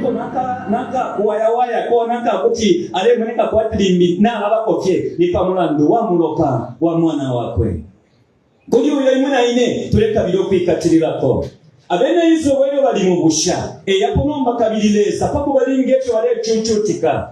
Kuliko naka naka kuwayawaya ko naka kuti alemoneka kwati limbi nalabako fye ni pa mulandu wa mulopa wa mwana wakwe. Kuli uyo imwe na ine tulekabila ukwikatililako. Abena Israele ilyo bali mu busha, eyapo nomba kabili Lesa pa kubalinga ifyo balecucutika,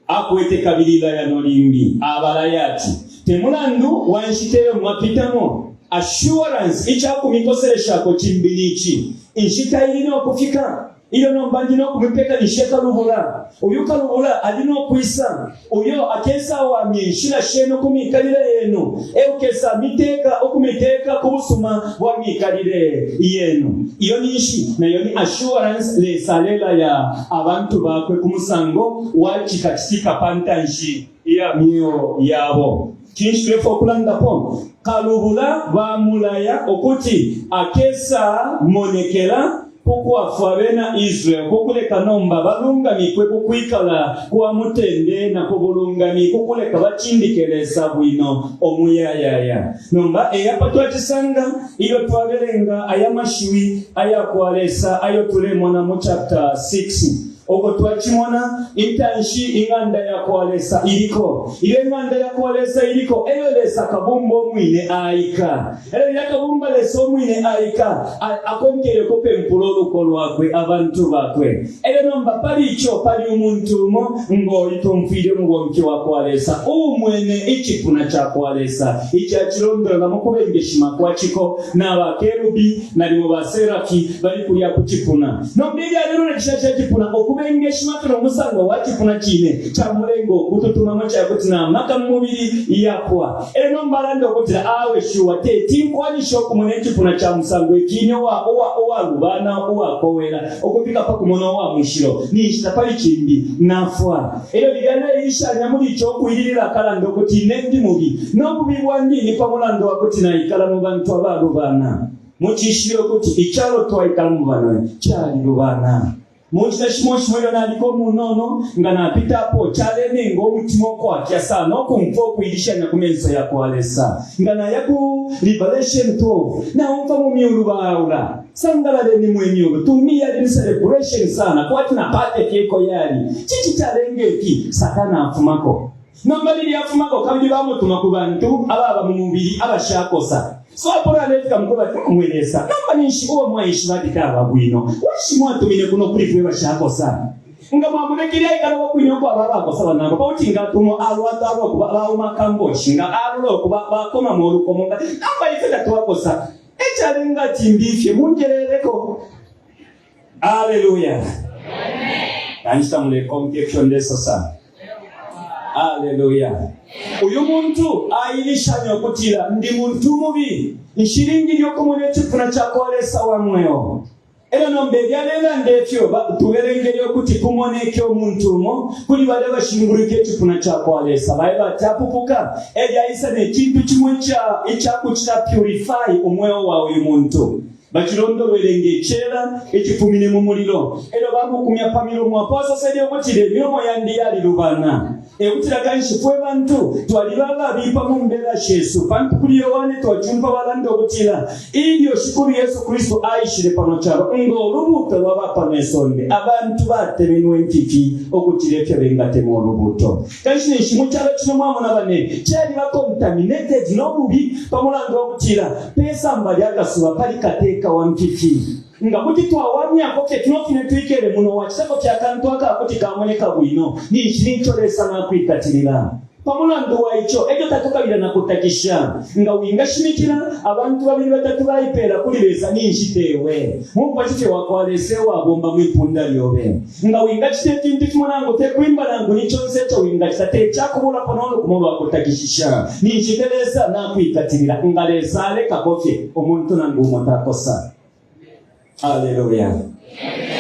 akwete kabili ilayano limbi. Abalaya ati, Te mulandu wa nshita iyo mwapitamo, assurance, ica kumikoseleshako cimbi ni ici, inshita ili no kufika ilyo nomba ndi no kumipekanisha kalubula. Uyu kalubula ali no kwisa, uyo akesawamya inshila shenu ku mikalile yenu, e ukesa miteka ukumiteka ku busuma bwa mikalile yenu. Iyo ninshi nayo ni assurance Lesa alelaya abantu bakwe ku musango wa cikacitika pa ntanshi ya myeo yabo. Cinshi tulefwaya ukulandapo? Kalubula bamulaya ukuti akesa monekela ku kwafwa abena Israel ku kuleka nomba balungamikwe ku kwikala kwa mutende na ku bulungami, ku kuleka bacindike Lesa bwino umuyayaya. Nomba e apa twacisanga ilyo twabelenga aya mashiwi aya kwa Lesa ayo tulemona mu chapter 6. Uko twacimona intanshi ing'anda ya kwa Lesa iliko. Ilyo ing'anda ya kwa Lesa iliko, elyo Lesa kabumba umwine aika. Elyo lilya kabumba Lesa umwine aika, akonkele ukupempula uluko lwakwe, abantu bakwe. Elyo nomba pali ico pali umuntu umo ngo uyu tumfwile umubomfi wa kwa Lesa, uumwene icipuna ca kwa Lesa icacilondolola mu kubengeshima kwa ciko, na bakerubi nalimo baserafi bali kulya ku cipuna. Nomba ilyo alelolekesha ca cipuna, ukubengeshima fye no musango wa cipuna cine camulenga ukututumamo ica kuti na maka mu mubili yapwa. E nomba alanda ukutila, Awe shuwa, teti nkwanishe ukumona icipuna ca musango ifi, ine uwa, uwa, uwalubana, uwakowela, ukufika pa kumona uwa mushilo, ninshi tapali cimbi, nafwa. Elyo lilya aleilishanya muli ico ukuililila akalanda ukuti, Ine ndi mubi, no bubi bwandi ni pa mulandu wa kuti naikala mu bantu abalubana. Mucishibe ukuti icalo twaikalamo bano calilubana. Mu nshita shimo shimo ilyo naliko umunono, nga napitapo, calenenga umutima ukwafya sana ukumfwa ukuilishanya ku menso ya kwa Lesa. Nga naya ku Revelation 12, naumfwa mu myulu baaula, Sangalaleni mwe myulu! To me yali ni celebration sana, kwati na party fye eko yali. Cinshi calenga ifi? Satana afumako. Nomba lilya afumako kabili bamutuma ku bantu ababa mu mubili abashakosa. So apo nalefika mu kweba ati, Mwe Lesa, nomba ninshi uo mwaishiba ati taba bwino, wishi mwatumine kuno kuli fwe bashakosa? Nga mwamulekele aikala uko kwine uko aba abakosa banankwe, pa kuti nga atumwa alwata aloku bauma akamboshi, nga alola uku bakomamo ulukomo, nga nomba ifwe tatwakosa. E calenga ati mbifye, munjeleleko. Aleluya. Kanshi tamulekonka ifyo ndesosa. Aleluya. Uyu muntu ailishanya ukutila ndi muntu mubi, nshilingile ukumona icipuna ca kwa Lesa wa mweo. Elyo nomba ilyo alelanda ifyo, tubelengele ukuti kumoneke umuntu umo kuli balya bashingulwike icipuna ca kwa Lesa, baeba ati apupuka, elyo aisa ne cintu cimo ica kucita purify umweo wa uyu muntu. Bacilondolwele nge cela icifumine mu mulilo, e lyo bamukumya pa milomo apo asosele ukutila, Imilomo yandi yalilubana. E kutila kanshi fwe bantu twaliba ababipa mu mbela shesu, pantu kuli Yohane twacumfwa balanda ukutila ilyo Shikulu Yesu Kristu aishile pano calo ngo lubuuto lwa ba pano isonde, abantu batemenwe imfifi ukucila ifyo bengatemwa ulubuuto. Kanshi ninshi mu calo cino mwamona bane caliba contaminated no bubi pa mulandu wa kutila pe samba lya kasuba pali kateka wa mfifi. Nga kuti twawamyako fye fino fine twikele muno, wacitako fye akantu aka kuti kamoneka bwino, ninshi ni co Lesa nakwikatilila. Pa mulandu wa ico, e co tatukabila na kutakisha. Nga wingashimikila, abantu babili batatu baipeela kuli Lesa, ninshi tewe. Mupashi fye wa kwa Lesa e wabomba mwi punda lyobe. Nga wingacita ifintu fimo nangu te kwimba nangu ni conse ico wingacita te cakubulapo no lukumo lwa kutakishisha, ninshi te Lesa nakwikatilila. Nga Lesa alekako fye, umuntu nangu umo takosa. Aleluya.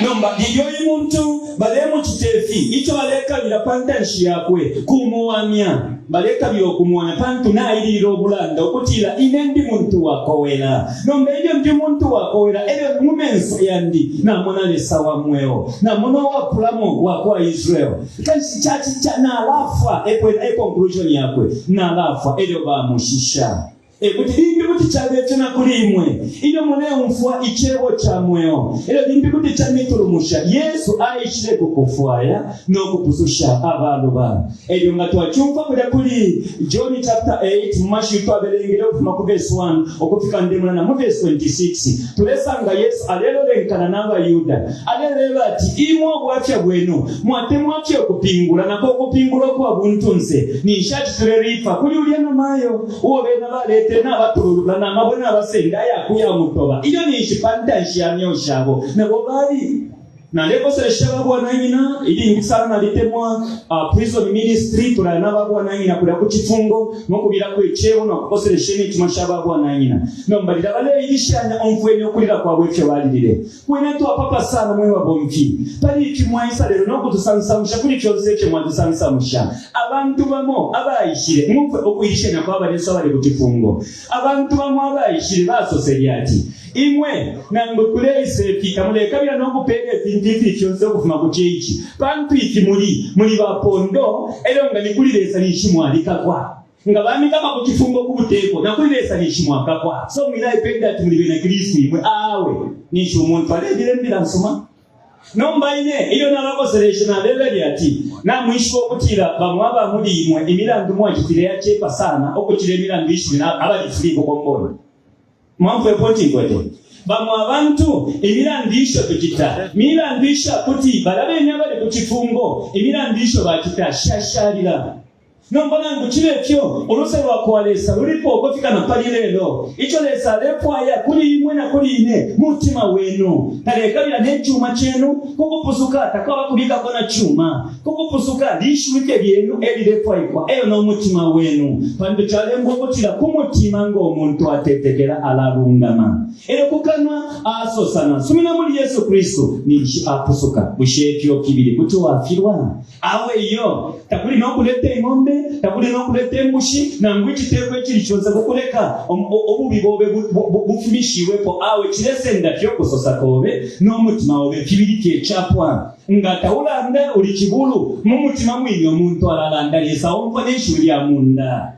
Nomba lilyo uyu muntu balemucita ifi, ico balekabila pa ntanshi yakwe kumuwamya. Balekabila ukumuwamya pantu naililila ubulanda ukutila ine ndi muntu wakowela. Nomba ilyo ndi muntu wakowela, elyo mu menso yandi namona Lesa wa mweo, namona uwapulamo wa kwa Israel. Kanshi ca nalafwa, epo e conclusion yakwe, nalafwa. Elyo bamushisha. E kuti limbi kuti kuti cabe ifyo na kuli imwe ilyo muleumfwa icebo ca mweo, elyo limbi kuti camitulumusha. Yesu aishile ku kufwaya no kupususha abaluba. Elyo nga twacumfwa kulya kuli John chapter 8 mu mashiwi twabelengele ukufuma ku verse 1 ukufika ndemona na mu verse 26, tulesanga Yesu alelolenkana na baYuda. Alebeba ati, Imwe ubwafya bwenu mwatemwa fye ukupingula, nako ukupingula ukwa buntunse. Ninshi acitile rifa kuli ulya namayo uo bena baletele nabatululula na mabwe nabasenda aya kuyamutoba, ilyo ninshi pa ntanshi ya myeo shabo nabo bali. Nalekoselesha aba bwananyina ilingi sana. Nalitemwa prison ministry. Tulaya na ba bwananyina kulya ku cifungo no kubilako icebo no kukoselesha imitima sha ba bwananyina. Nomba lilya baleilishanya, umfweni ukulila kwabo ifyo balilile. Kwena twapapa sana mwe babomfi pali ifi mwaisa lelo no kutusansamusha kuli fyonse ifyo mwatusansamusha. Abantu bamo abaishile, mumfwe ukuilishanya kwa banesu abali ku cifungo. Abantu bamo abaishile basosele ati, Imwe nangu tuleisa ifi tamulekabila no kupeela ifintu ifi fyonse ukufuma ku church, pantu ifi muli, muli bapondo, elyo nga ni kuli Lesa ninshi mwalikakwa. Nga bamikama ku cifungo ku buteko, na kuli Lesa ninshi mwakakwa. So mwilaipenda ati muli bena Kristu imwe, awe. Ninshi umuntu alebila imbila nsuma. Nomba ine ilyo nabakoseleshe nabebele ati, Namwishiba ukutila bamo aba muli imwe imilandu mwacitile yacepa sana ukucila imilandu ishimine abali free ku komboni. Mwaumfwa ipointi nkwete? Bamo abantu imilandu isho tucita milandu ishakuti balya bene abali ku cifungo imilandu isho bacita shashalila. Nomba nangu cibe fyo, uluse lwa kwa Lesa lulipo ukufika na pali lelo. Ico Lesa alefwaya kuli imwe na kuli ine mutima wenu. Talekabila ne cuma cenu. Ku kupusuka takwaba kubikako na cuma. Ku kupusuka lishiwi fye lyenu e lilefwaikwa e lyo no mutima wenu. Pantu calembwa ukutila ku mutima ngo muntu atetekela alalungama, e lyo ku kanwa asosa nasumina muli Yesu Kristu, ninshi apusuka. Bushe ifyo fibili kuti wafilwa? Awe iyo, takuli no kuleta ing'ombe, takuli no kuleta imbushi, nangu icitekwa icili conse ku kuleka ububi bobe bufumishiwepo. Awe, cilesenda fye ukusosa kobe no mutima obe, fibili fye capwa. Nga taulanda, uli cibulu. Mu mutima mwine umuntu alalanda, Lesa omfwa ne shiwi lya munda.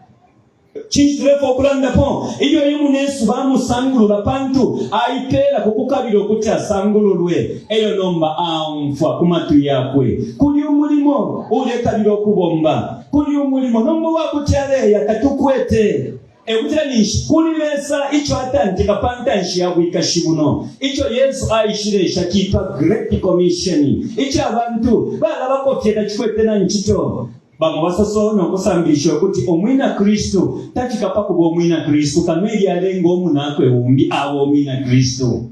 Cinshi tulefwaya ukulandapo? Ilyo uyu munesu bamusangulula pantu aipeela ku kukabila ukuti asangululwe, e lyo nomba aumfwa ku matwi yakwe kuli umulimo uulekabila ukubomba. Kuli umulimo nomba uwa kuti aleya tatukwete. E kutila ninshi kuli Lesa ico atantika pa ntanshi ya bwikashi buno, ico Yesu aishileesha ciitwa Great Commission, ico abantu balabako fye tacikwete na ncito. Bamo basoso no kusambilisha ukuti Umwina Kristu tafika pa kuba Umwina Kristu kano ilyo alenga umunakwe umbi aba Umwina Kristu.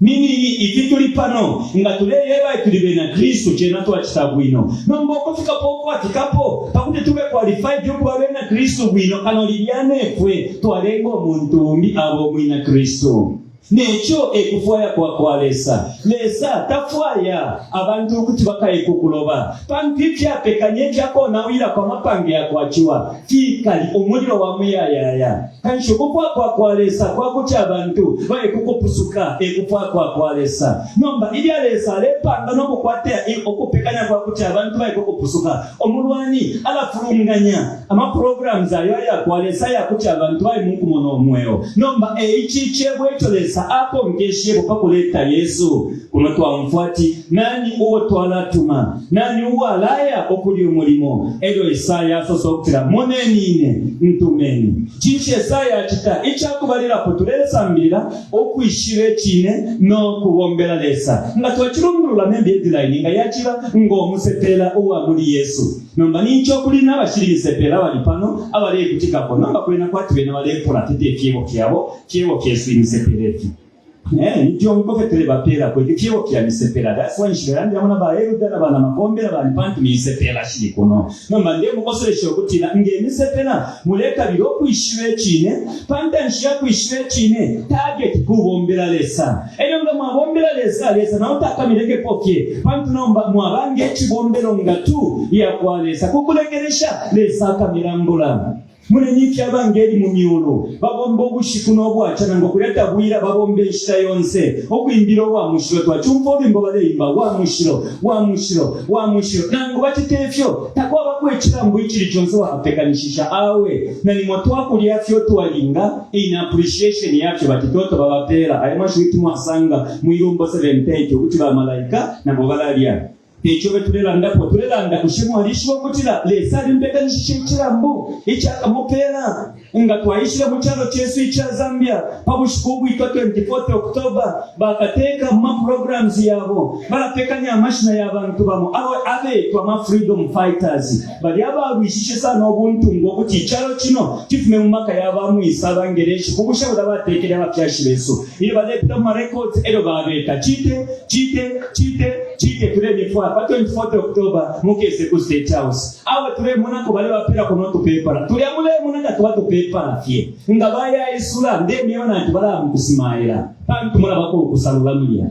Ni nini ifi tuli pano? Nga tuleyeba ati tuli bena Kristu, cena twacita bwino. Nomba ukufikapo ukwafikapo pa kuti tube qualified ukuba bena Kristu bwino, kano lilya nefwe twalenga umuntu umbi aba Umwina Kristu. Ne co e kufwaya kwa kwa Lesa. Lesa tafwaya abantu ukuti bakaye ku kuloba, pantu ifyapekanya ifya konawilako amapange ya kwa Ciwa fikali umulilo wa muyayaya. Kanshi ukufwaya kwa kwa Lesa kwa kuti abantu baye ku kupusuka e kufwaya kwa kwa Lesa. Nomba ilya Lesa alepanga no kukwata ukupekanya kwa kuti abantu baye ku kupusuka, umulwani alafulunganya. Ama programs ayo aya kwa Lesa aya kuti abantu baye mu kumona umweo. Nomba e ici icebo ico Lesa akonkeshepo pa kuleta Yesu kuno. Twaumfwa ati, Nani uo twalatuma? Nani uwalaya ukuli umulimo? Elyo Esaya asosa ukutila, Moneni ine, ntumeni. Cinshi Esaya acita? Ica kubalilapo tulesambilila ukwishiba icine no kubombela Lesa. Nga twacilundulula maybe headline nga yaciba ngo musepela uwa muli Yesu. Nomba ni ico kuli na bashili misepela abali pano abalekutikako. Nomba kwena kwati bena balepula fye te fyebo fyabo, fyebo fyesu imisepela ifi. Eh, ni fyonko fye tulebapelako ifi fyebo fya misepela. That's why nshilelandilamo na ba elder na bana makombe na bani pantu misepela shili kuno. Nomba ndemukoselesha ukutila nge misepela mulekabila ukwishiba icine. Pa ntanshi ya kwishiba icine, target kubombela Lesa. Elyo nga mwabombela Lesa, Lesa nao takamilekepo fye, pantu nomba mwaba nge cibombelo nga tu yakwa Lesa. Ku kulekelesha, Lesa akamilambula. Moneni ifyo abangeli mu myulu babomba ubushiku no bwaca, nangu kulya tabwila, babomba inshita yonse ukwimbila uwa mushilo. Twacumfwa ulwimbo baleimba, Wa mushilo, wa mushilo, wa mushilo. Nangu bacita ifyo, takwabako icilambu icili conse wabapekanishisha. Awe, nalimo twakulya fye utwalinga in appreciation ya fyo batitoto babapeela. Ayo mashiwi tumwasanga mu Ilumbo 78 ukuti bamalaika nabo balalya. Te cobe tulelandapo, tulelanda bushe mwalishiba ukutila Lesa alimpekanishisha icilambu ico akamupeela nga twaishile mu calo cesu ica Zambia pa bushiku ubwitwa 24th October? Bakateka mu ma programs yabo balapekanya amashina ya bantu bamo abo abetwa ama freedom fighters, balya abalwishishe sana ubuntungwa ukuti icalo cino cifume mu maka ya bamwisa abangeleshi ku busha bulya batekele abafyashi besu. Ilyo balepita mu ma records elyo babeta cite cite cite cite tulemifwaya pa 24th October mukese ku State House. Awe tulemonako balebapelako no tupepala tulya mulemona tatuba tupepala fye nga bayaisula ndemyeba nati balamukusimaila pantu mulabako ukusalula mulya.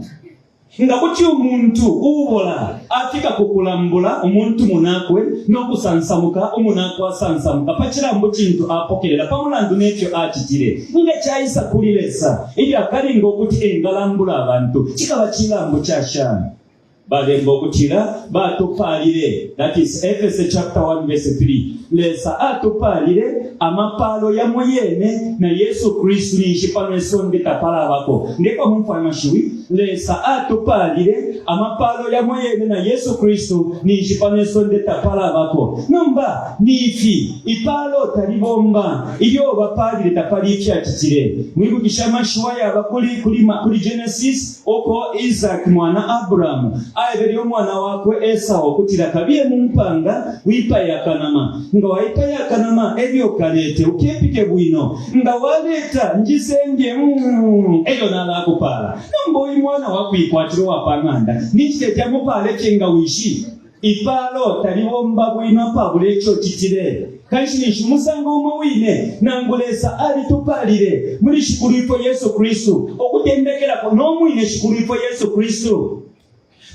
Nga kuti umuntu uubola afika ku kulambula umuntu munakwe no kusansamuka umunakwe asansamuka pa cilambu cintu apokelela pa mulandu ne fyo acitile, nga caisa kuli Lesa ilyo akalinga ukuti engalambula abantu, cikaba cilambu ca shani? Balemba ukutila batupaalile, that is Efese chapter 1 verse 3, Lesa atupaalile amapaalo yamo yene na Yesu Kristu ninshi pano isonde tapalabako. Ndekwa mumfwa aya mashiwi, Lesa atupaalile amapaalo yamo yene na Yesu Kristu ninshi pano isonde tapalabako. Nomba ni ifi, ipaalo talibomba ilyo bapaalile tapali ifyacitile. Mwibukishe amashiwi ayaba kuli, kuli, kuli Genesis Uko Isaki mwana Abramu aebele umwana wakwe Esau ukutila, Kabiye mu mpanga wipaye akanama. Nga waipaya akanama elyo ukalete, ukepike bwino. Nga waleta, njise ndye, mm, elyo nalakupaala. Nomba uyu mwana wakuikwatila uwa pa ng'anda, ninshi teti amupaale fye nga wishi? Ipaalo talibomba bwino apabula ico ucitile. Kanshi ninshi umusango umo wine, nangu Lesa alitupaalile muli Shikulwifwe Yesu Kristu, ukutendekelako no mwine Shikulwifwe Yesu Kristu,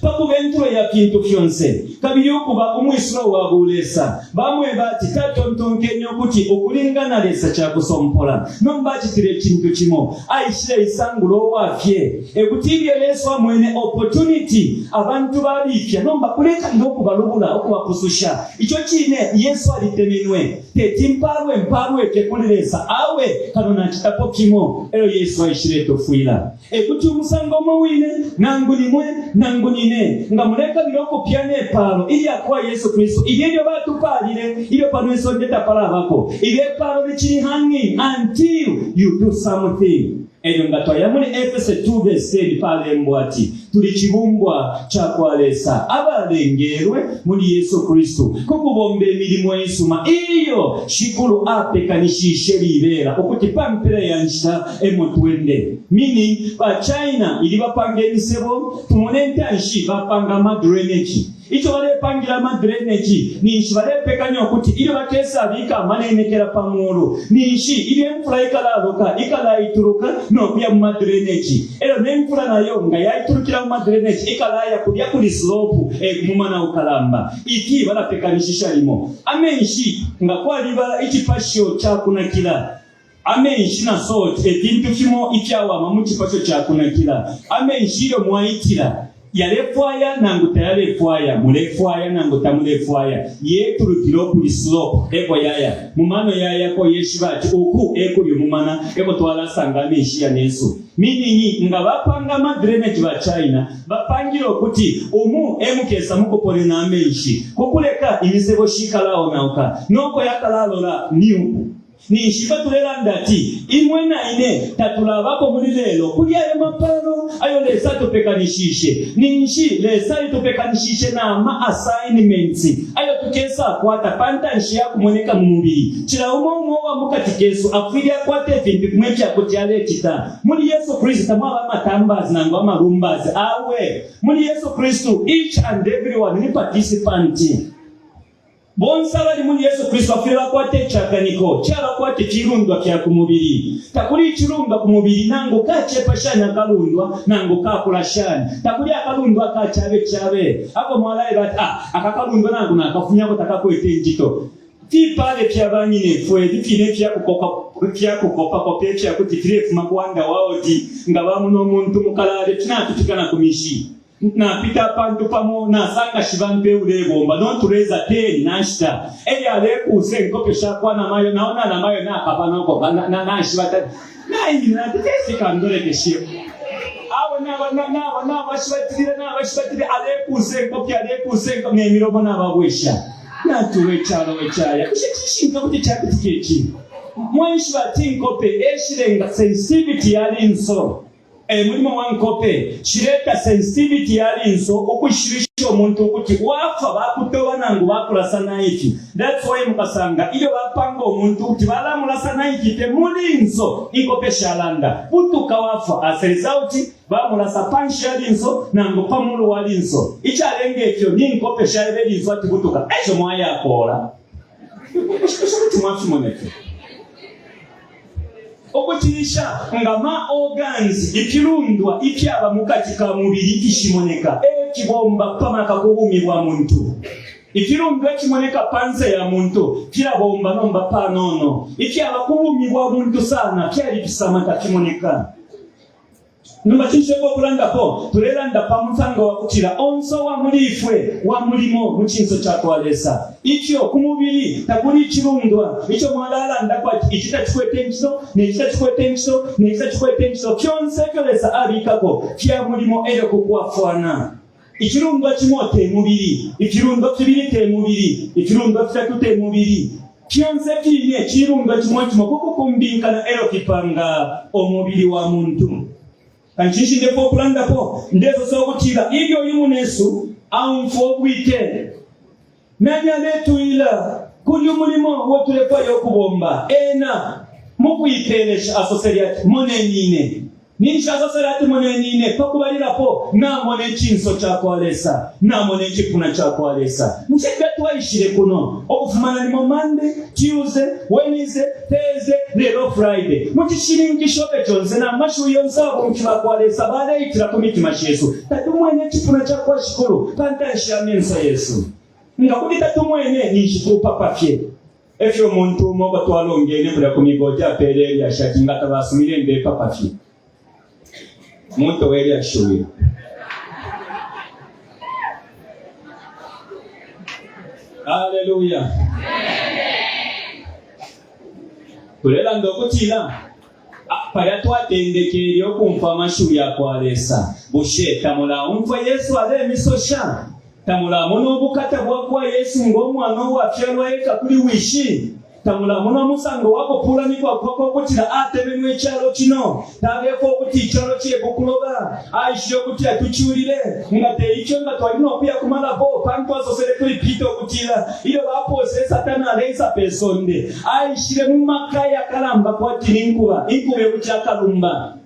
pa kuba intulo ya fintu fyonse, kabili ukuba umwisulo wa bulesa, bamweba ati tatontonkenye ukuti ukulinga na Lesa ca kusompola. Nomba acitile icintu cimo, aishileisangula uwa fye. E kuti ilyo Yesu amwene opportunity, abantu babifya, nomba kulekabila ukubalubula, ukubapususha. Ico cine Yesu alitemenwe. Teti mpalwe mpalwe fye kuli Lesa, awe, kano nacitapo fimo. Elyo Yesu aishiletufwila. E kuti umusango umo wine, nangu ni mwe, nangu nine, nga mulekabila ukupyana ipaalo ilya kwa Yesu Kristu, ilyo ilyo batupaalile ilyo pano isonde tapalabako, ilyo ipaalo licili hanging until you do something. Elyo nga twaya muli Efese 2 vesi 10 palembwa ati, Tuli cibumbwa ca kwa Lesa, abalengelwe muli Yesu Kristu ku kubomba imilimo isuma iyo Shikulu apekanishishe libela ukuti pa mpela ya nshita emo twende. Meaning, ba China ili bapanga imisebo, tumone intanshi bapanga ama drainage. Ico balepangila ama drainage ninshi balepekanya ukuti ilyo bakesabika amanenekela pa muulu, ninshi ilyo imfula ikalaloka ikalaituluka no kuya mu ma drainage. E lyo ne mfula nayo nga yaitulukila mu ma drainage ikalaya kulya kuli slope, e ku mumana ukalamba. Ifi balapekanishisha limo amenshi nga kwaliba icipasho ca kunakila. Amenshi na salt e fintu fimo ifyawama mu cipasho ca kunakila. Amenshi ilyo mwaitila, yalefwaya nangu tayalefwaya, mulefwaya nangu tamulefwaya, yetulukila ukuli slope, eko yaya. Mu mano yayako yeshiba ati uku e kuli umumana, eko twalasanga amenshi yanesu. Meaning, nga bapanga ama drainage ba China, bapangile ukuti umu e mukesa mukuponena amenshi, ku kuleka imisebo shikalaonauka, noko yakalalola ni uku. Ninshi ifwe tulelanda ati imwe na ine tatulabako muli lelo kuli ayo mapalo ayo Lesa atupekanishishe? Ninshi Lesa alitupekanishishe na ma assignments ayo tukesakwata pa ntanshi ya kumoneka mu mubili. Cila umo umo uwa mukati kesu afwile akwata ifintu fimo ifyakuti alecita. Muli Yesu Kristu tamwaba amatambas nangu amalumbas, awe. Muli Yesu Kristu each and everyone ni participant. Bonse abali muli Yesu Kristu bafwile bakwata icakaniko caba kwati filundwa fya ku mubili. Takuli icilundwa ku mubili nangu kacepa shani akalundwa nangu kakula shani. Takuli akalundwa aka cabe cabe ako mwalaeba ati, Ah, aka kalundwa nangu nakafumyako takakwete incito. Fipale fya banyinefwe ifi fine ifya kukopakopa ifya kuti filefuma ku underworld nga bamona umuntu mukalale finatufika na ku mishi. Napita apantu pamo nasanga shibantu eulebomba no tureza 10 nashita elyo alekuusa inkope shakwa namayo nao na namayo nakapa noko nashibata naiminina nati tefika ndolekeshe awe naba naba nabashibatilila nabashibatilila alekuusa inkope alekuusa inkope ne milomo nababwesha nati we calo we caya bushe cishinka kuti cakutika ici mwaishiba ati inkope eshilenga sensitivity ya linso E mulimo wa nkope shileta sensitivity ya linso ukwishibisha umuntu ukuti wafwa bakutoba nangu bakulasa naifi. That's why mukasanga ilyo bapanga umuntu ukuti balamulasa naifi fye mu linso inkope shalanda butuka wafwa as a result bamulasa panshi ya linso nangu pa mulu wa linso. Icalenga ifyo ni nkope shaeba ilinso ati butuka eco mwayakoola. Bushe kuti mwafimona ifyo? Ukucilisha nga ma organs, ifilundwa ifyaba mu kati ka mubili ifishimoneka, e fibomba pa maka ku bumi bwa muntu. Ifilundwa ifimoneka pa nse ya muntu filabomba nomba panono. Ifyaba ku bumi bwa muntu sana fyalifisama tafimoneka. Nomba cinshi epo kulandapo? Tulelanda pa musango wa kutila onse uwa muli ifwe wa mulimo mu cinso ca kwa Lesa. Ifyo ku mubili takuli icilundwa ico mwalalandako ati ici tacikwete incito, ne ci tacikwete incito, ne ci tacikwete incito. Fyonse ifyo Lesa abikako fya mulimo elyo ku kwafwana. Icilundwa cimo te mubili, ifilundwa fibili te mubili, ifilundwa fitatu te mubili. Fyonse fine cilundwa cimo cimo ku kukumbinkana elyo fipanga umubili wa muntu. Kanshi cinshi ndefwaya ukulandapo? Ndesosa ukutila ilyo uyu munesu aumfwa ubwite, Nani aletuila kuli umulimo uo tulefwaya ukubomba? Ena mu kuipeelesha asosele ati, Moneni ine. Ninshi asosele ati, Moneni ine? Pa kubalilapo, namona icinso ca kwa Lesa, namona icipuna ca kwa Lesa. Bushe filya twaishile kuno ukufuma nalimo Monday, Tuesday, Wednesday, Thursday, lelo Friday, mu cishininkisho fye conse na mashiwi yonse ababomfi ba kwa Lesa baleitila ku mitima shesu, tatumwene icipuna ca kwa Shikulu pa ntanshi ya menso yesu. Nga kuti tatumwene, ninshi kupapa fye. E fyo umuntu umo uko twalongene kulya ku migodi apeele ilyashi ati nga tabasumine ndepapa fye. Muntu we lyashi uyo. Haleluya. Tulelanda ukutila palya twatendekele ukumfwa amashiwi ya kwa Lesa. Bushe tamulaumfwa Yesu alemisosha? Tamulamona ubukata bwa kwa Yesu ngo mwana uwafyalwa eka kuli Wishi? Tamulamona umusango wa kupulamikwa kwakwe ukutila atemenwe icalo cino? Talefwaya ukuti icalo ciye ku kuloba. Aishile ukuti atuculile. Nga te ico, nga twali no kuya ku malabo, pantu asosele kuli Peter ukutila ilyo bapoosele Satana aleisa pe sonde, aishile mu maka yakalamba kwati ni nkuba, inkuba ekuti akalumba.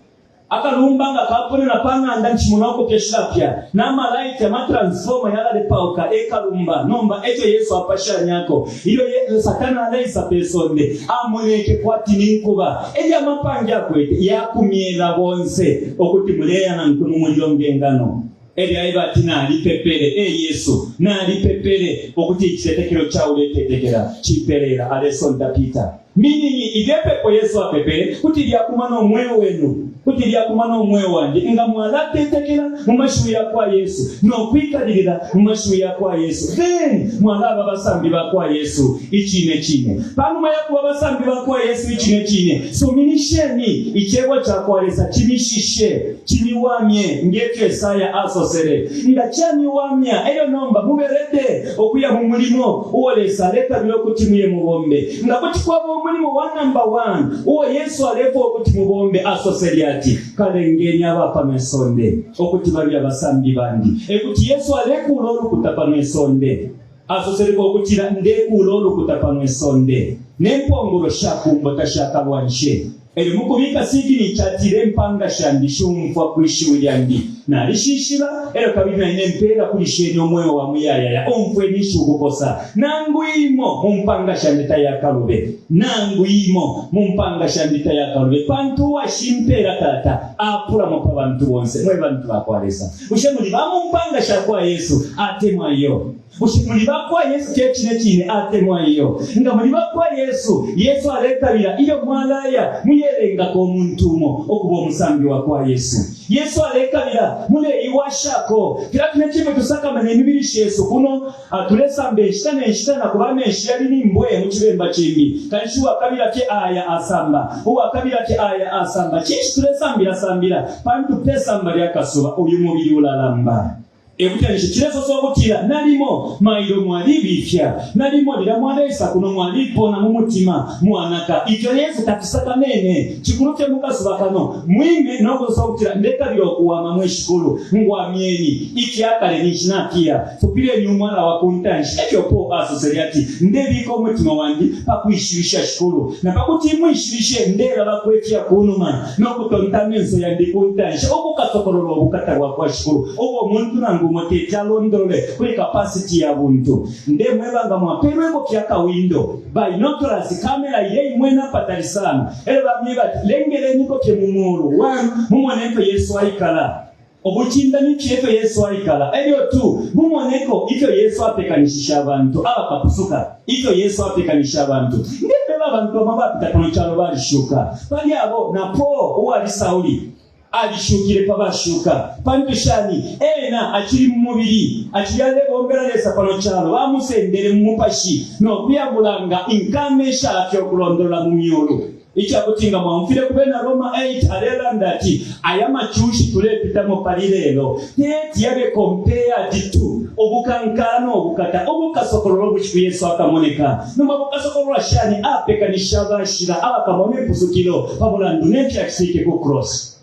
Akalumba nga kaponena pa ng'anda nshimona ukupya shilapya, na malaiti, amatransformer yalalepauka, e kalumba. Nomba e co Yesu apashanyako. Ilyo Ye, Satana aleisa pe sonde, amoneke kwati ni nkuba. Elyo amapange akwete yakumyela bonse ukuti muleya nankwe mu mulilo nge ngano. Elyo aeba ati, Nalipepele, e Yesu, nalipepele ukuti icitetekelo ca uletetekela cipeleela. Alesonta Peter. Meaning, ilyo ipepo Yesu apepele kuti lyakuma no mweo wenu, kuti lyakuma no mweo wandi, nga mwalatetekela mu mashiwi ya kwa Yesu no kwikalilila mu mashiwi ya kwa Yesu, then mwalaba abasambi ba kwa Yesu icine cine. Pa numa ya kuba abasambi ba kwa Yesu icine cine, suminisheni icebo ca kwa Lesa cimishishe, cimiwamye, nge fyo Esaya asosele. Nga camiwamya, elyo nomba mube ready ukuya mu mulimo uo Lesa alekabila ukuti muye mubombe. Nga kuti kwaba umulimo wa namba 1 uo Yesu alefwaya ukuti mubombe, asosele ati, Kalengeni aba pano isonde ukuti babe abasambi bandi. E kuti Yesu alekuula ulukuta pano isonde. Asoseleko ukutila, Ndekuula ulukuta pano isonde, ne mpongolo sha kumbo tashakalwanshe. Elyo mukubika siginicha atile, Impanga shandi shumfwa kwi shiwi lyandi. Nalishishiba, elyo kabili na ine mpeela kuli shene umweo wa muyayaya. Umfweni ishiwi ukukosa, Nangu imo mu mpanga shandi tayakalube, nangu imo mu mpanga shandi tayakalube, pantu uwashimpeela Tata apulamo pa bantu bonse. Mwe bantu ba kwa Lesa, bushe muli ba mu mpanga sha kwa Yesu atemwa iyo? Bushe muli ba kwa Yesu fye cine cine atemwa iyo? Nga muli ba kwa Yesu, Yesu alekabila ilyo mwalaya muyelengako umuntu umo ukuba umusambi wa kwa Yesu. Yesu alekabila muleiwashako. Filya fine cimbi tusakamana imibili shesu kuno, tulesamba inshita ne nshita na kuba amenshi yali ni mbwe mu cibemba cimbi. Kanshi uwakabila fye aya asamba, uwakabila fye aya asamba. Cinshi tulesambila sambila? Pantu pe samba lya kasuba uyu mubili ulalamba. E kutila ninshi cilesosa ukutila nalimo mailo mwalibifya, nalimo lilya mwaleisa kuno mwalipona mu mutima mwanaka. Ifyo Yesu tafisakamene. Cikulu fye mu kasuba kano mwime no kusosa ukutila ndekabila ukuwama mwe Shikulu, ngwamyeni. Ifya kale ninshi nafiya. Fupileni umwala wa ku ntanshi. E fyo Paul asosele ati, Ndebika umutima wandi pa kwishibisha Shikulu, na pa kuti imwishibishe ndelabako ifya ku numa no kutonta amenso yandi ku ntanshi, ukukasokolola ubukata bwa kwa Shikulu, ubo umuntu nangu umo teti alondolole kuli kapasiti ya buntu. Ndemweba nga mwapelweko fye akawindo, binoculars, camera ileimwena apatali sana, e lyo bamyeba ati, Lengeleniko fye mu muulu, one, mumone ifyo Yesu aikala. Ubucindami fye ifyo Yesu aikala, elyo 2 mumoneko ifyo Yesu apekanishisha abantu abakapusuka, ifyo Yesu apekanishisha abantu. Ndemweba abantu bamo abapita pano calo balishuka. Pali abo na Paul uwali Sauli alishukile pa bashuka. Pantu shani? Ena acili mu mubili, acili alebombela Lesa pano calo, bamusendele mu mupashi no kuya mulanga inkama ishafya ukulondolola mu myulu. Ica kuti nga mwaumfwile ku Bena Roma 8 alelanda ati aya macushi tulepitamo pali lelo teti yabe compared to ubukankala no bukata ubukasokolola ubushiku Yesu akamoneka. Nomba bukasokolola shani? Apekanisha abashila abakamona ipusukilo pa mulandu ne fyacitike ku cross.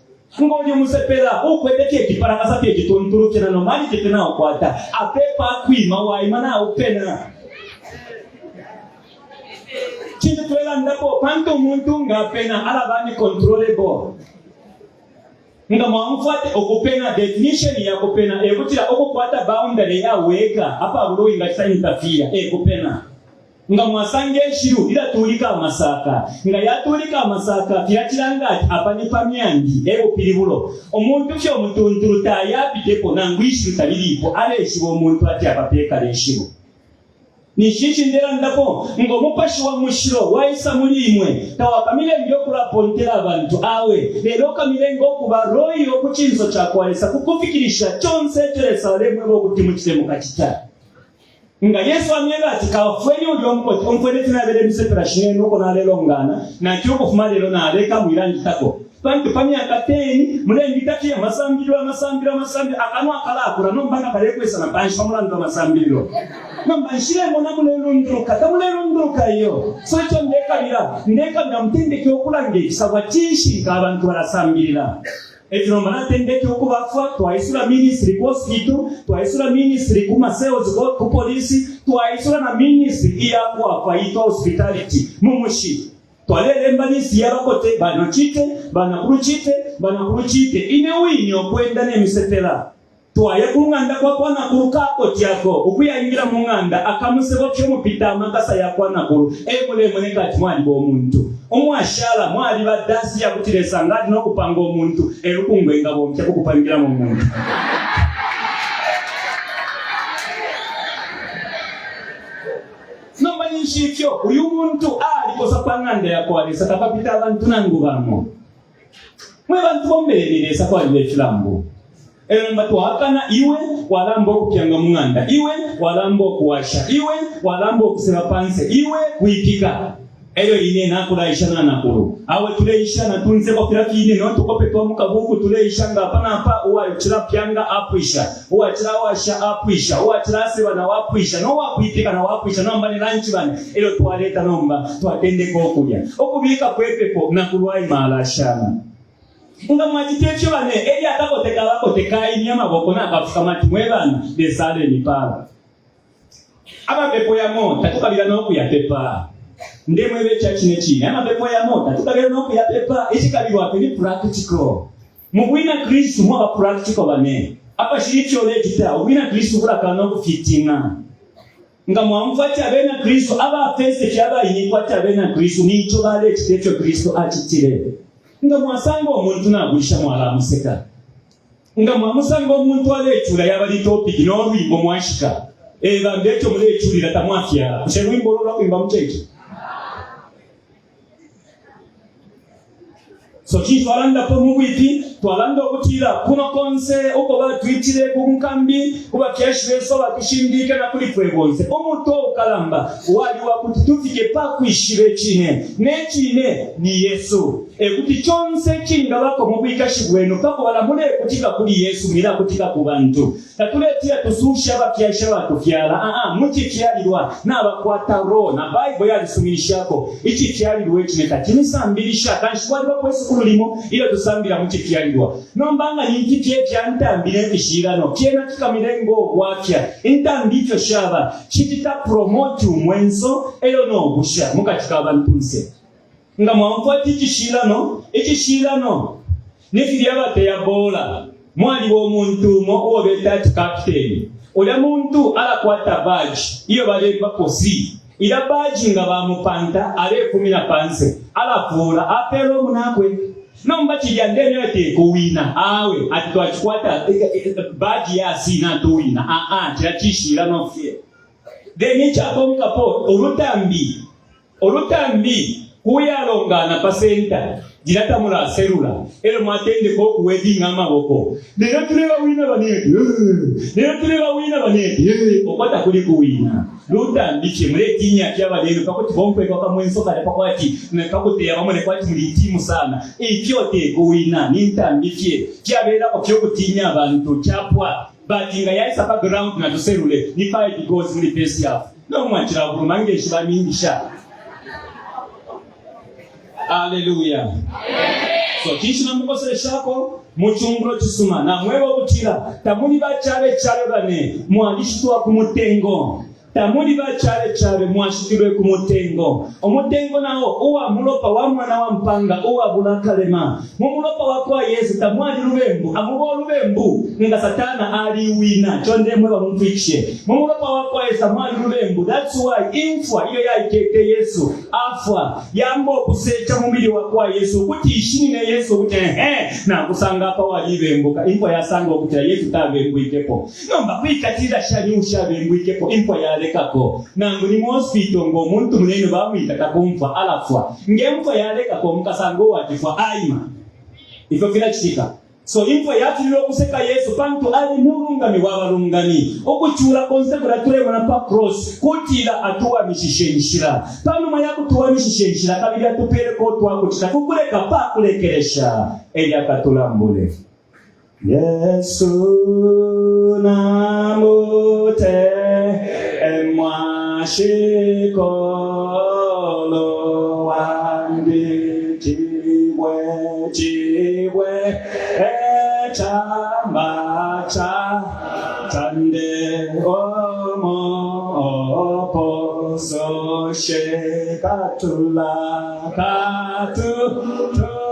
Nga uli umusepela uukwete fye icipalakasa fye icituntulu fye na normality fye naukwata, apepa akwima waima naupena. Cinshi tulelandapo? Pantu umuntu nga apena alaba uncontrollable. Nga mwaumfwa ati ukupena, definition ya kupena e kutila ukukwata boundary ya weka apabula uwingacita interfere, e kupena. Nga mwasanga ishilu lilatuulika amasaka, nga yatuulika amasaka filya cilanga ati apa ni pa myandi, e bupilibulo. Umuntu fye umutuntulu tayapitepo nangu ishilu talilipo, aleshiba umuntu ati apa pekala ishilu. Ninshi ici ndelandapo? Ngo Mupashi wa Mushilo waisa muli imwe, tawakamilenge ukulapontela abantu, awe, lelo ukamilenga ukuba loyal ku cinso ca kwa Lesa ku kufikilisha conse ico Lesa alemweba ukuti mucite mukacita. Nga Yesu amyeba ati, Kafweni ulya umukote, umfweni ifyo nabele imisepela shinenu uko nalelongana, nati ukufuma lelo naleka mwilanjitako. Pantu pa myaka 10 mulembita fye amasambililo, amasambililo, amasambililo, akanwa kalakula nomba nga kalekwesa na panshi pa mulandu wa masambililo. Nomba nshilemona mulelunduluka, tamulelunduluka iyo. So ico ndekabila, ndekabila mutendeke ukulanga icisabo cishinka abantu balasambilila. Eco nomba natendeke ukubafwa, twaisula ministry ku hospital, twaisula ministry ku ma cells ku police, twaisula na ministry iya kwafwa itwa hospitality mu mushi. Twalelemba listi ya bakote, banacite, banakulucite, banakulucite, ine wine ukwenda ne misepela. Twaya ku ng'anda kwa kwa nakulu kakoti ako, ukuyaingila mu ng'anda, akamusebo fye umupita amakasa ya kwa nakulu e mulemoneka ati mwaliba umuntu. Umwashala mwaliba dasi ya kuti Lesa nga ali no kupanga umuntu, e lukungu engabomfya ku kupangilamo umuntu. Nomba ninshi ifyo uyu muntu alikosa pa ng'anda ya kwa Lesa tapapita abantu nangu bamo. Mwe bantu bombeleni Lesa kwaliba ifilambu. Elyo nomba twakana iwe walamba ukupyanga mu ng'anda, iwe walamba ukuwasha, iwe walamba ukuseba panse, iwe kwipika. Elyo ine nakulaisha na nakulu. Awe tuleisha na tunseko filya fine no tukope twa mu kabuku tuleisha nga apa na apa uwacila pyanga apwisha, uwacila washa apwisha, uwacila aseba na wapwisha, no wakwipika na wapwisha nomba ni lunch bane. Elyo twaleta nomba twatendeka ukulya. Ukubika kwepepo nakulu aima alashana. Nga mwacita ifyo bane, elyo akakote kabakote kaimya amaboko nakafukama ati mwe bana Lesa alemipala. Amapepo yamo tatukabila no kuyapepa. Ndemweba ica cine cine, amapepo yamo tatukabila no kuyapepa. Icikabilwa fye ni practical. Mu bwina Kristu mwaba practical bane. Apashili ifyo ulecita, ubwina Kristu bulakana ukufitinga. Nga mwaumfwa ati abena Kristu aba first fye abainikwa ati abena Kristu ni ico balecita ifyo Kristu acitile. Nga mwasanga umuntu nabulisha mwalamuseka. Nga mwamusanga umuntu alecula yaba ni topic no lwimbo mwashika. E bambi eco muleculila tamwafyala. Bushe lwimbo ulo lwakwimba mu church? So cinshi twalandapo mu bwipi? Twalanda ukutila kuno konse uko batwitile ku nkambi, ku bafyashi besu abatushindike na kuli fwe bonse, umutwe ukalamba wali wa kuti tufike pa kwishiba icine, ne cine ni Yesu. E kuti conse icingabako mu bwikashi bwenu pa kubala mulekutika kuli Yesu, mwilakutika ku bantu. Tatuletila tusushe abafyashi abatufyala, aa, mu cifyalilwa nabakwata role, na Baibo yalisuminishako icifyalilwa icine tacimisambilisha. Kanshi kwalibapo isukulu limo ilyo tusambila mu cifyalilwa. Nomba nga ni mfi fye ifya ntambi ne fishilano, fyena fikamilenga ubwafya. Intambi ifyo shaba, shicita promote umwenso elyo no busha mukati ka bantunse. Nga mwaumfwa ati icishilano, icishilano ni filya bateya bola. Mwaliba umuntu umo uo beta ati kapiteni. Ulya muntu alakwata badge iyo balembapo C. Ilya badge nga bamupanta alefumina panse, alafuula, apeela umunakwe. Nomba cilya ndemyeba te kuwina, awe, ati twacikwata badge ya C natuwina, aa, cilya cishilano fye. Then icakonkapo, ulutambi. Ulutambi kuyalongana pa center lilya tamulaselula elyo mwatendeka uku wevinga amaboko lelo tulebawina banetu ee lelo tulebawina banetu ee uko takuli kuwina lutambi fye muletinya fye abanenu pakuti bomfweko akamwenso kalya pakwati pakuteya bamone kwati muli timu sana ifyo tekuwina ni ntambi fye fyabelako fye ukutinya abantu chapwa but nga yaisa pa ground natuselule ni 5 goals muli first half No mwacilabuluma ngeshi bamingisha. Aleluya. So cinshi namukoseleshako mu cungulo cisuma namweba ukutila tamuli bacabe cabe bane mwalishitwa ku mutengo tamuli bacabe cabe mwashitilwe ku mutengo umutengo nao uwa mulopa wa mwana wa mpanga uwabula akalema Mu mulopa wa kwa Yesu tamwali lubembu. Amuba ulubembu nga Satana aliwina. Ico ndemweba mumfwikishe. Mu mulopa wa kwa Yesu tamwali lubembu. That's why imfwa iyo yaikete Yesu afwa yamba ukusecha mubili wa kwa Yesu ukuti ishinine Yesu ukuti ehe nakusanga apa walibembuka. Imfwa yasanga ukutila Yesu tabembwikepo. Nomba kwikatilila shani ushabembwikepo imfwa yalekako? Nangu ni mu hospital ngo muntu munenu bamwikata ku mfwa alafwa. Nge mfwa yalekako mukasanga uwacifwa aima. Ifyo filacitika. So imfwa yafililwe ukuseka Yesu pantu ali mulungami wa balungami. Ukucula konse kulya tulemona pa cross kutila atuwamishishe inshila. Panuma ya kutuwamishisha inshila kabili atupeleko utwakucita kukuleka pa kulekelesha elyo akatulambule. Yesu namute emwashikolo wandi chibwe chibwe echamba cha chande omo opososhe katula katu tula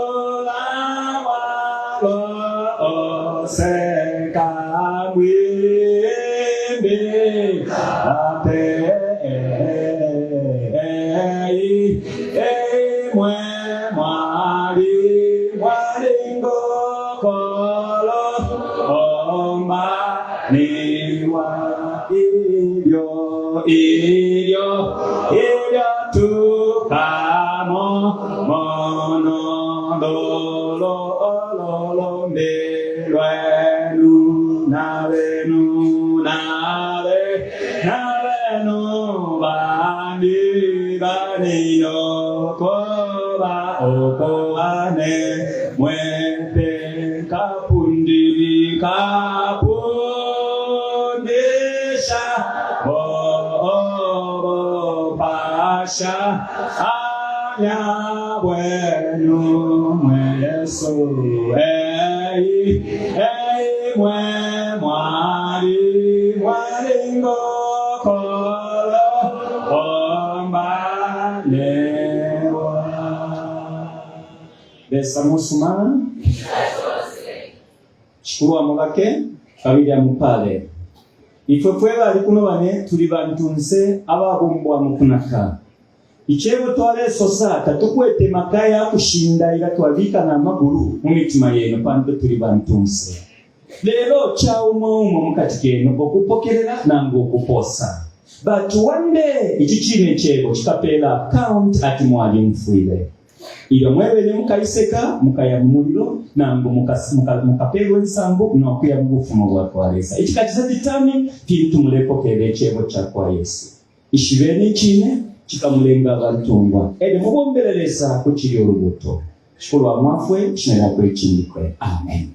Lesa musuma. Shikulu amubake kabili amupale. Ifwe fwe bali kuno bane tuli bantunse ababumbwa mu kunaka. Icebo twalesosa tatukwete maka ya kushindaila twabika na magulu mu mitima yenu pantu tuli bantunse. Lelo ca umo umo mukati kenu ukupokelela nangu ukuposa. But one day ici cine cebo cikapela account ati mwalyumfwile. Ilyo mwebene mukaiseka, mukaya mu mulilo, nangu mukapelwa insambu no kuya mu bufumu bwa kwa Lesa. Icikacisa determine fintu mulepokelela icebo ca kwa Yesu. Ishibeni icine, cikamulenga abantungwa. Elyo mubombele Lesa kucili ulubuto. Shikulu amwafwe, ishina lyakwe licindikwe. Amen.